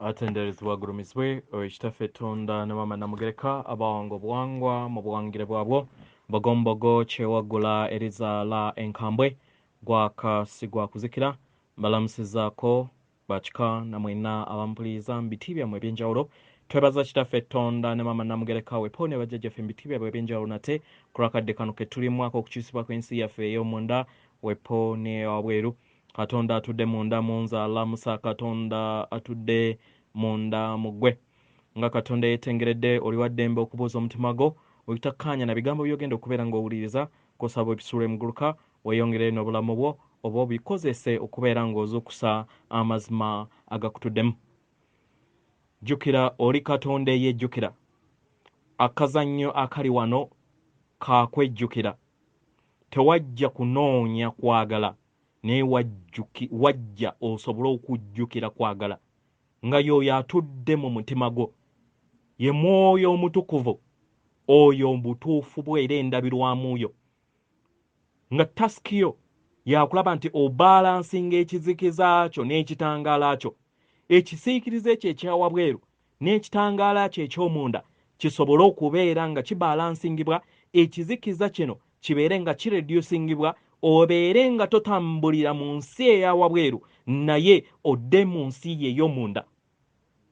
Atenderezebwa agulumizibwe oyo Kitaffe Tonda ne Maama Namugereka abawanga obuwangwa mu buwangire bwabwo Mbogombogo kyewaggula erizaala enkambwe gwaka si gwa kuzikira. Mbalamusizaako bakika na mwenna abampuliriza mu biti byammwe eby'enjawulo. Twebaza Kitaffe Tonda ne Maama Namugereka wepo ne bajjajjaffe mu biti byabwe eby'enjawulo nate ku lw'akadde kano ke tulimu ak'okukyusibwa kw'ensi yaffe ey'omunda wepo n'eyawabweru. Katonda atudde munda mu nze alamusa, Katonda atudde munda mu ggwe. Nga Katonda yeetengeredde, oli wa ddembe okubuuza omutima gwo obutakkaanya na bigambo by'ogenda okubeera ng'owuliriza, k'osaba obisuule muguluka weeyongere n'obulamu bwo oba obikozese okubeera ng'ozuukusa amazima agakutuddemu. Jjukira oli Katonda eyejjukira. Akazannyo akali wano kakwejjukira. Tewajja kunoonya kwagala, naye wajja osobole okujjukira kwagala nga y'oyo atudde mu mutima gwo. Ye Mwoyo Omutukuvu, oyo obutuufu bwe era endabirwamu yo. Nga task yo yakulaba nti obalansinga ekizikiza kyo n'ekitangaala kyo. Ekisiikirize ekyo ekyawabweru n'ekitangaala kyo eky'omunda kisobole okubeera nga kibalansingibwa, ekizikiza kino kibeere nga kireducingibwa, obeere nga totambulira mu nsi eyawabweru naye odde mu nsi ye ey'omunda.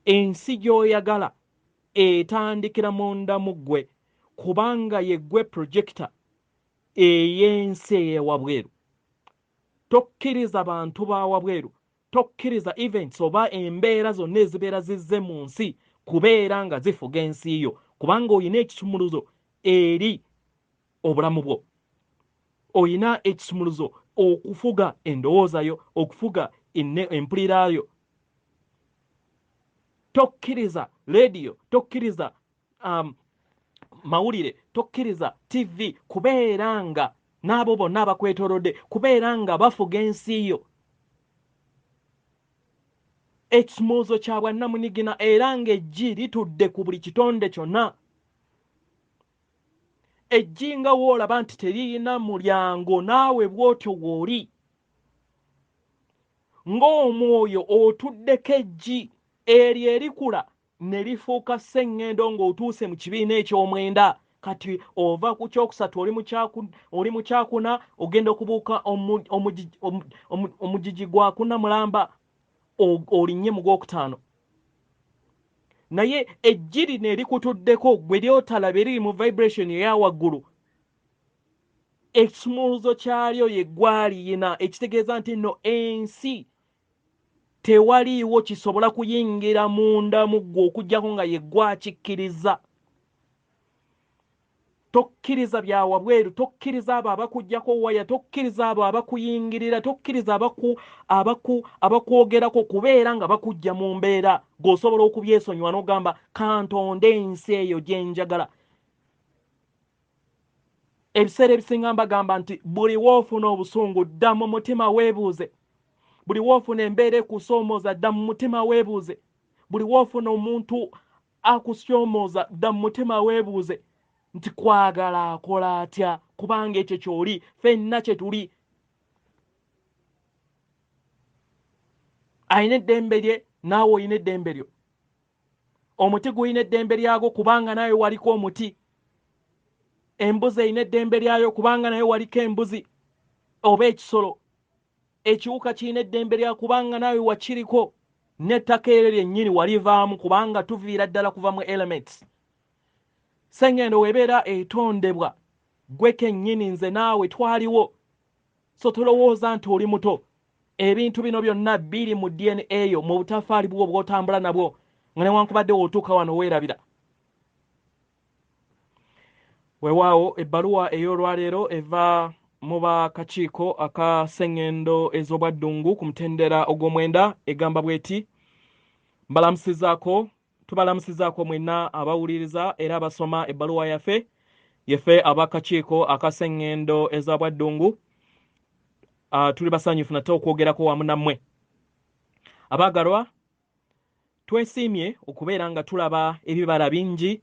Ensi gy'oyagala etandikira munda mu ggwe, kubanga ye ggwe projector ey'ensi ey'ewabweru. Tokkiriza bantu ba wabweru, tokkiriza events oba embeera zonna ezibeera zizze mu nsi kubeera nga zifuga ensi yo, kubanga olina ekisumuluzo eri obulamu bwo. Olina ekisumuluzo okufuga endowooza yo, okufuga empulira yo. Tokkiriza radio, tokkiriza mawulire, tokkiriza TV kubeera nga n'abo bonna abakwetoolodde kubeera nga bafuga ensi yo. Ekisumuluzo kya bwannamunigina era ng'eggi litudde ku buli kitonde kyonna. Eggi nga w'olaba nti teririna mulyango, naawe bw'otyo w'oli. Ng'omwoyo otuddeko eggi eryo erikula ne lifuuka sseŋŋendo ng'otuuse mu kibiina eky'omwenda. Kati ova ku kyokusatu oli mu kyakuna, ogenda okubuuka omugigi gwa kuna mulamba olinnye mu gwokutaano. Naye eggi lino erikutuddeko gwe lyotalaba eriri mu vibration eya waggulu, ekisumuluzo kyalyo ye gwaliyina, ekitegeeza nti nno ensi tewaliiwo kisobola kuyingira munda mu ggwe okuggyako nga ye gwakikkiriza. Tokkiriza bya wabweru, tokkiriza abo abakuggyako waya, tokkiriza abo abakuyingirira, tokkiriza abakwogerako kubeera nga bakujja mu mbeera ng'osobola okubyesonyiwa n'ogamba kantonde ensi eyo gye njagala. Ebiseera ebisinga mbagamba nti buli w'ofuna obusungu dda mu mutima weebuuze. Buli w'ofuna embeera ekusoomooza dda mu mutima weebuuze. Buli w'ofuna omuntu akusoomooza dda mu mutima weebuuze nti kwagala akola atya, kubanga ekyo ky'oli, ffenna kye tuli. Alina eddembe lye, naawe olina eddembe lyo. Omuti gulina eddembe lyagwo kubanga naawe waliko omuti. Embuzi erina eddembe lyayo kubanga naye waliko embuzi oba ekisolo. Ekiwuka kirina eddembe lya kubanga naawe wakiriko, n'ettaka eryo lyennyini walivaamu kubanga tuviira ddala kuva mu elements. Sengendo webeera etondebwa gwe kennyini, nze naawe twaliwo. So tolowooza nti oli muto. Ebintu bino byonna biri mu DNA yo, mu butafaali bwo bw'otambula nabwo, nga newankubadde w'otuuka wano weerabira. Weewaawo ebbaluwa ey'olwaleero eva mu bakakiiko aka Ssengendo ez'Obwaddungu ku mutendera ogw'omwenda, egamba bw'eti: mbalamusizaako, tubalamusizaako mwenna abawuliriza era abasoma ebbaluwa yaffe, yeffe abakakiiko aka Ssengendo ez'Obwaddungu. Tuli basanyufu nate okwogerako wamu nammwe. Abaagalwa, twesiimye okubeera nga tulaba ebibala bingi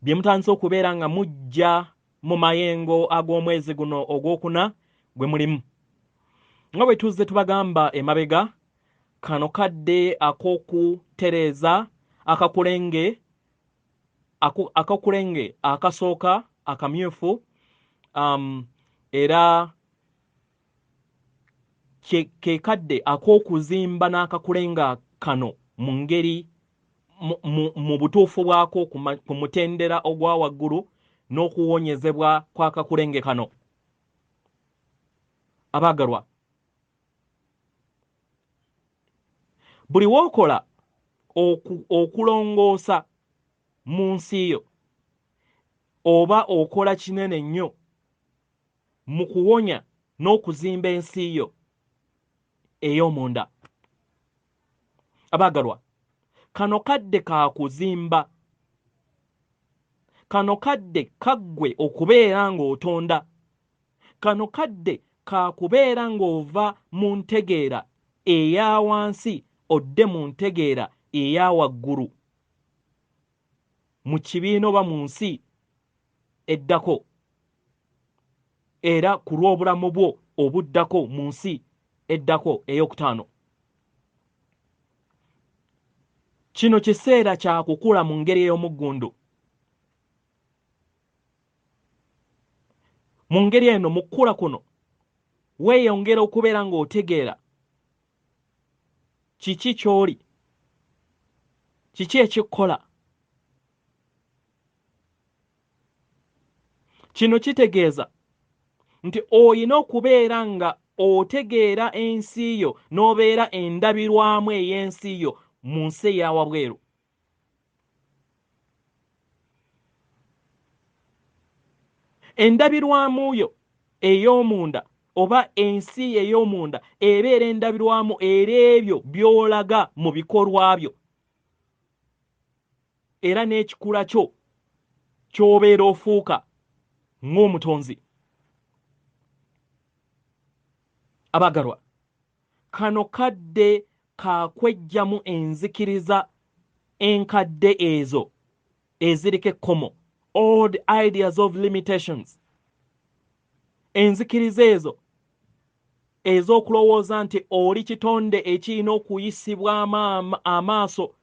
bye mutandise okubeera nga mujja mu mayengo ag'omwezi guno ogwokuna gwe mulimu. Nga bwe tuzze tubagamba emabega, Kano kadde ak'okutereeza akakulenge akasooka akamyufu, era ke kadde ak'okuzimba n'akakulenga kano mu ngeri mu butuufu bwako ku mutendera ogwa waggulu n'okuwonyezebwa kw'akakulenge kano. Abaagalwa, buli w'okola okulongoosa mu nsi yo oba okola kinene nnyo mu kuwonya n'okuzimba ensi yo ey'omunda. Abaagalwa, kano kadde ka kuzimba, kano kadde kaggwe okubeera ng'otonda, kano kadde ka kubeera ng'ova mu ntegeera eya wansi odde mu ntegeera eya waggulu mu kibiina oba mu nsi eddako, era ku lw'obulamu bwo obuddako mu nsi eddako ey'okutaano. Kino kiseera kya kukula mu ngeri ey'omuggundu. Mu ngeri eno, mu kukula kuno weeyongera okubeera ng'otegeera kiki ky'oli, kiki ekikkola. Kino kitegeeza nti oyina okubeera nga otegeera ensi yo n'obeera endabirwamu ey'ensi yo mu nsi eya wabweru. Endabirwamu yo ey'omunda oba ensi ey'omunda ebeera endabirwamu era ebyo by'olaga mu bikolwa byo era n'ekikula kyo ky'obeera ofuuka ng'omutonzi. Abaagalwa, kano kadde ka kweggyamu enzikiriza enkadde ezo eziriko ekkomo, old ideas of limitations, enzikiriza ezo ez'okulowooza nti oli kitonde ekirina okuyisibwa amaaso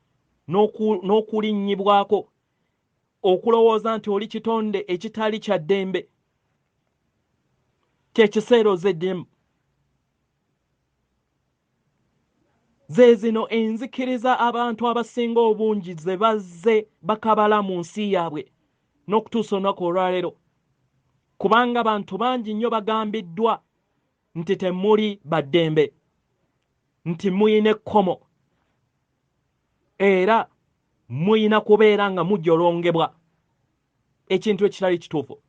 n'okulinnyibwako, okulowooza nti oli kitonde ekitali kya ddembe. Kye kiseera ozeddemu. Ze zino enzikiriza abantu abasinga obungi ze bazze bakabala mu nsi yaabwe n'okutuusa olunaku olwaleero, kubanga bantu bangi nnyo bagambiddwa nti temuli baddembe, nti muyina ekkomo era muyina kubeera nga mujolongebwa, ekintu ekitali kituufu.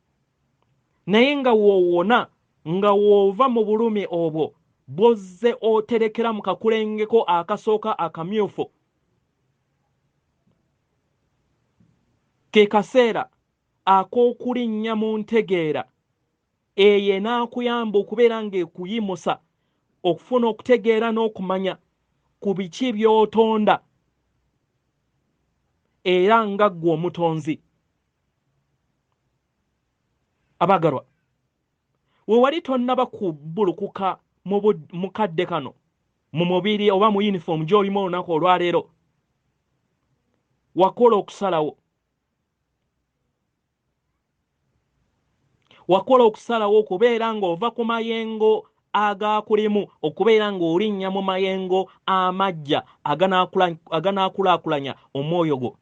Naye nga woowona nga w'ova mu bulumi obwo bw'ozze oterekera mu kakulengeko akasooka akamyufu, ke kaseera ak'okulinnya mu ntegeera eyo enaakuyamba okubeera ng'ekuyimusa okufuna okutegeera n'okumanya ku biki by'otonda era nga ggwe omutonzi. Abaagalwa, we wali tonnaba kubbulukuka mu kadde kano mu mubiri oba mu yunifoomu gy'olimu olunaku olwaleero, wakola okusalawo, wakola okusalawo okubeera ng'ova ku mayengo agakulimu okubeera ng'olinnya mu mayengo amajja aganaakulaakulanya omwoyo gwo.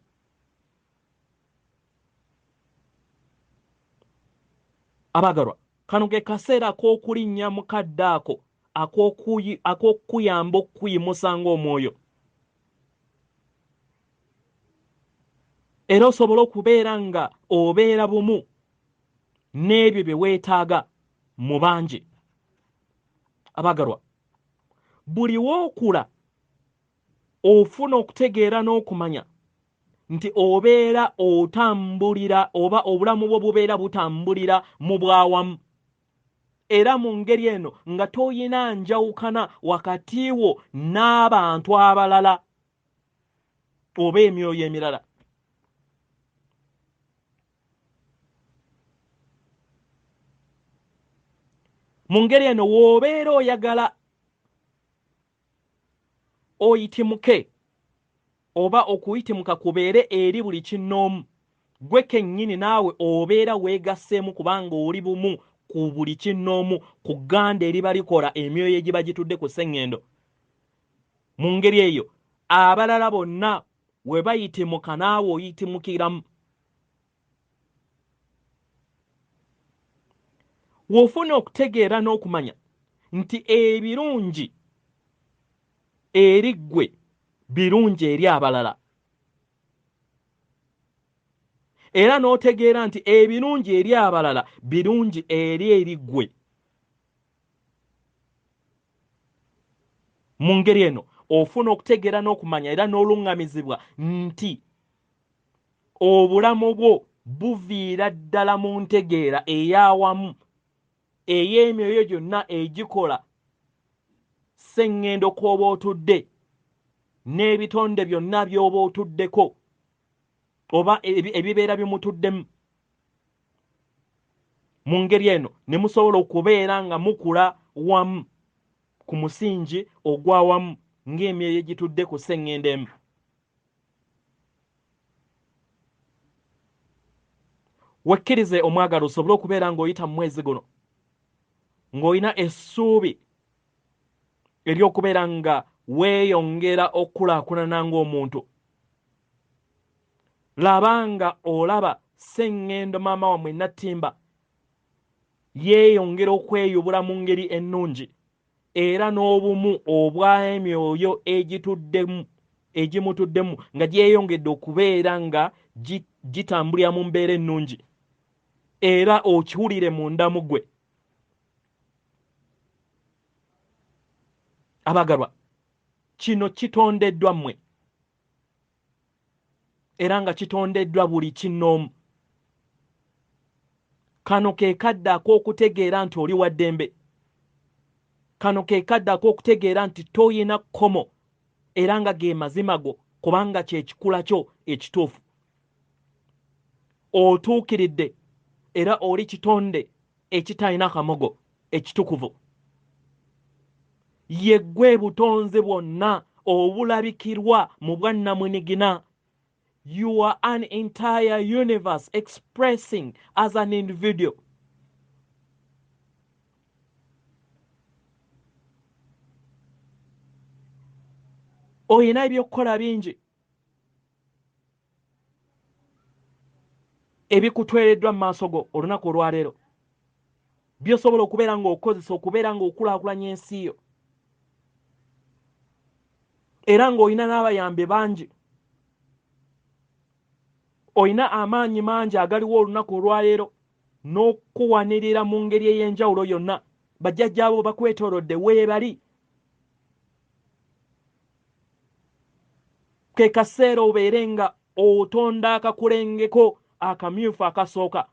Abaagalwa, kano ke kaseera ak'okulinnya mu kadde ako ak'okuyamba okukuyimusa ng'omwoyo, era osobole okubeera nga obeera bumu n'ebyo bye weetaaga mu bangi. Abaagalwa, buli w'okula ofuna okutegeera n'okumanya nti obeera otambulira oba obulamu bwo bubeera butambulira mu bwawamu, era mu ngeri eno nga toyina njawukana wakati wo n'abantu abalala oba emyoyo emirala. Mu ngeri eno w'obeera oyagala Oyitimuke oba okuyitimuka kubeere eri buli kinnoomu, gwe kennyini naawe obeera weegasseemu kubanga oli bumu ku buli kinnoomu ku gganda eriba likola emyoyo egiba gitudde ku sseŋŋendo. Mu ngeri eyo abalala bonna we bayitimuka naawe oyitimukiramu. W'ofuna okutegeera n'okumanya nti ebirungi eri ggwe birungi eri abalala, era n'otegeera nti ebirungi eri abalala birungi eri ggwe. Mu ngeri eno ofuna okutegeera n'okumanya era n'oluŋŋamizibwa nti obulamu bwo buviira ddala mu ntegeera ey'awamu ey'emyoyo gyonna egikola sseŋŋendo kw'oba otudde n'ebitonde byonna by'oba otuddeko oba ebibeera bimutuddemu. Mu ngeri eno ne musobola okubeera nga mukula wamu ku musingi ogw'awamu ng'emyoyo egitudde ku sseŋŋendo emu. Wekkirize omwagala osobole okubeera ng'oyita mu mwezi guno ng'olina essuubi ery'okubeera nga weeyongera okukulaakulana ng'omuntu. Laba nga olaba sseŋŋendo maama wammwe Nattimba yeeyongera okweyubula mu ngeri ennungi era n'obumu obw'emyoyo egimutuddemu nga gyeyongedde okubeera nga gitambulira mu mbeera ennungi, era okiwulire munda mu ggwe. Abagalwa, kino kitondeddwa mmwe era nga kitondeddwa buli kinnoomu. Kano ke kadde ak'okutegeera nti oli wa ddembe. Kano ke kadde ak'okutegeera nti toyina kkomo era nga ge mazima go, kubanga kye kikula kyo ekituufu. Otuukiridde era oli kitonde ekitalina kamogo, ekitukuvu. Ye ggwe butonzi bwonna obulabikirwa mu bwannamunigina. You are an entire universe expressing as an individual. Oyina ebyokukola bingi ebikutwereddwa mu maaso go olunaku olwaleero, by'osobola okubeera ng'okozesa okubeera ng'okulaakulanya ensi yo, era ng'olina n'abayambi bangi. Olina amaanyi mangi agaliwo olunaku olwaleero n'okuwanirira mu ngeri ey'enjawulo yonna. Bajjajjaabo bakwetoolodde weebali. Ke kaseera obeere nga otonda akakulengeko akamyufu akasooka.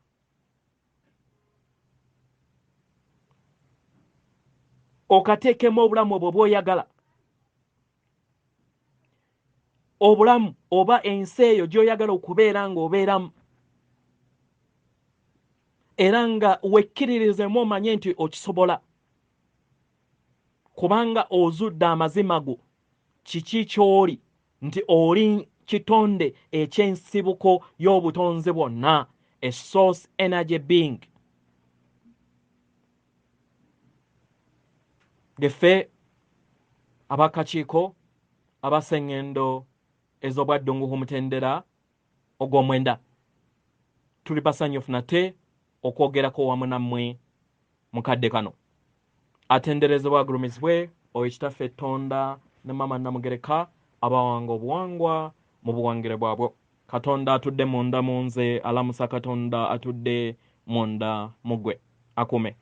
Okateekemu obulamu obwo bw'oyagala, obulamu oba ensi eyo gy'oyagala okubeera ng'obeeramu, era nga wekkiririzemu omanye nti okisobola, kubanga ozudde amazima go kiki ky'oli, nti oli kitonde eky'ensibuko y'obutonzi bwonna, a source energy being. Geffe abakakiiko abasengendo ez'obwaddungu ku mutendera ogw'omwenda tuli basanyufu nate okwogerako wamu nammwe mu kadde kano. Atenderezebwa agulumizibwe oyo Kitaffe Tonda ne Maama Namugereka abawanga obuwangwa mu buwangire bwabwo. Katonda atudde munda mu nze alamusa Katonda atudde munda mu ggwe. Akuume.